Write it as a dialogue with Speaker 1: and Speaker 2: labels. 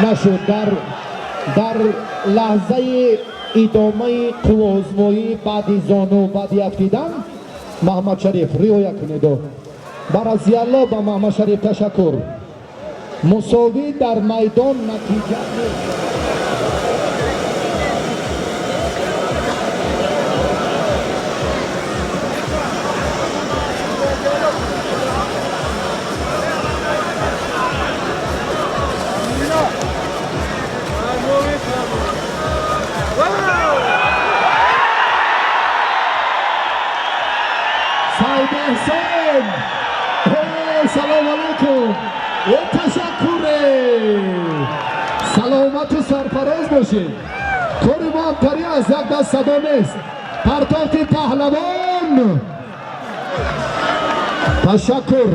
Speaker 1: Нашуд. Дар лаҳзаи идомаи қувваозмоӣ, баъди зону, баъди афтидан Маҳмадшариф, риоя кунеду. Баразиялло ба Маҳмадшариф ташаккур. Мусовӣ дар майдон натиҷа нест. Сайдеҳсон, салом алайкум, ташаккуре, саломату сарфароз бошед. Кори мо ҳамтари аст, як даст садо нест. Партофти паҳлавон, ташаккур.